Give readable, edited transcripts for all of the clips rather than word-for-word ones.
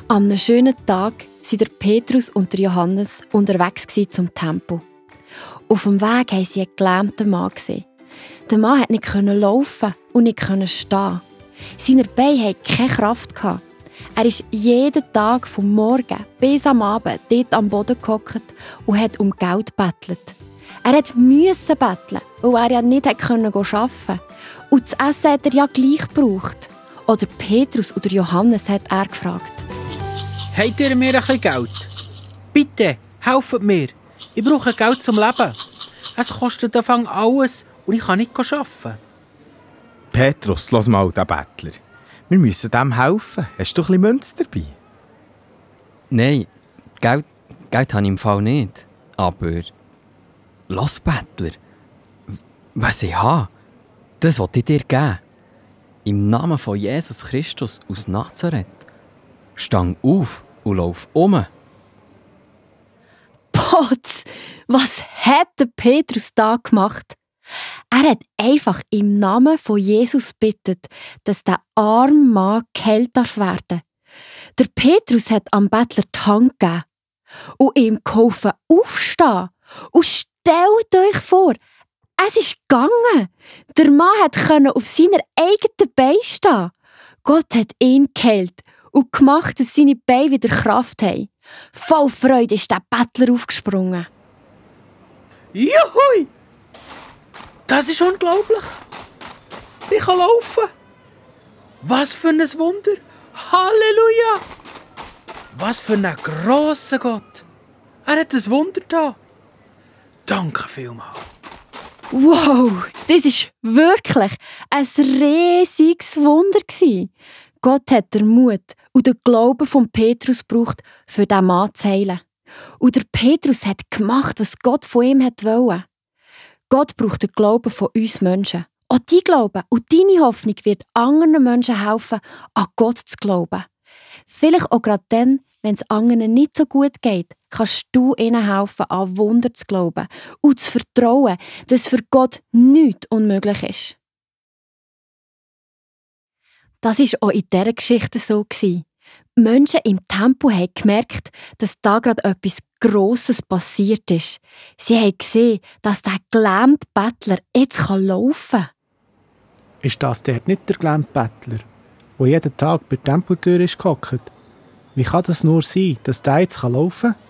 An einem schönen Tag waren der Petrus und der Johannes unterwegs zum Tempel. Auf dem Weg haben sie einen gelähmten Mann gesehen. Der Mann konnte nicht laufen und nicht stehen. Seine Beine hatten keine Kraft. Er ist jeden Tag vom Morgen bis am Abend dort am Boden gehockt und hat um Geld gebettelt. Er musste betteln, weil er ja nicht arbeiten konnte. Und das Essen hat er ja gleich gebraucht. Oder Petrus oder Johannes hat er gefragt. Habt ihr mir ein bisschen Geld? Bitte, helft mir. Ich brauche Geld zum Leben. Es kostet Anfang alles und ich kann nicht arbeiten. Petrus, lass mal den Bettler. Wir müssen dem helfen. Hast du ein bisschen Münze dabei? Nein, Geld habe ich im Fall nicht. Aber, lass Bettler. Was ich habe, das will ich dir geben. Im Namen von Jesus Christus aus Nazareth. Stang auf und lauf um. Potz, was hat der Petrus da gemacht? Er hat einfach im Namen von Jesus gebeten, dass der arme Mann geheilt werden darf. Der Petrus hat am Bettler die Hand gegeben und ihm geholfen aufstehen. Und stellt euch vor, es ist gegangen. Der Mann konnte auf seiner eigenen Beine stehen. Gott hat ihn geheilt und gemacht, dass seine Beine wieder Kraft haben. Voll Freude ist der Bettler aufgesprungen. Juhui! Das ist unglaublich. Ich kann laufen. Was für ein Wunder. Halleluja! Was für ein grosser Gott. Er hat ein Wunder da. Danke vielmals. Wow, das war wirklich ein riesiges Wunder. Gott hat den Mut und den Glauben von Petrus gebraucht, für diesen Mann zu heilen. Und der Petrus hat gemacht, was Gott von ihm wollte. Gott braucht den Glauben von uns Menschen. Auch dein Glaube und deine Hoffnung wird anderen Menschen helfen, an Gott zu glauben. Vielleicht auch gerade dann, wenn es anderen nicht so gut geht, kannst du ihnen helfen, an Wunder zu glauben und zu vertrauen, dass für Gott nichts unmöglich ist. Das war auch in dieser Geschichte so. Menschen im Tempel haben gemerkt, dass da gerade etwas Grosses passiert ist. Sie haben gesehen, dass der gelähmte Bettler jetzt laufen kann. Ist das dort nicht der gelähmte Bettler, der jeden Tag bei der Tempeltür ist gehockt? Wie kann das nur sein, dass der jetzt laufen kann?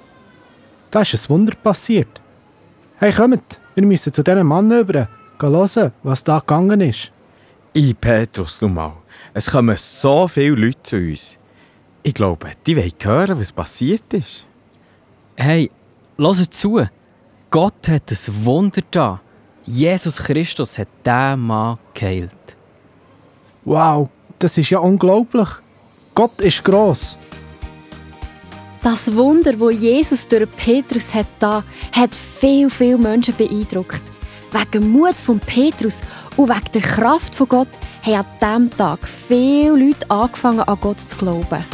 Da ist ein Wunder passiert. Hey, kommt, wir müssen zu diesem Mann rüber, hören, was da gegangen ist. Petrus, schau mal. Es kommen so viele Leute zu uns. Ich glaube, die wollen hören, was passiert ist. Hey, hört zu. Gott hat ein Wunder da. Jesus Christus hat diesen Mann geheilt. Wow, das ist ja unglaublich. Gott ist gross. Das Wunder, das Jesus durch Petrus hat viele Menschen beeindruckt. Wegen dem Mut von Petrus und wegen der Kraft von Gott haben an diesem Tag viele Leute angefangen, an Gott zu glauben.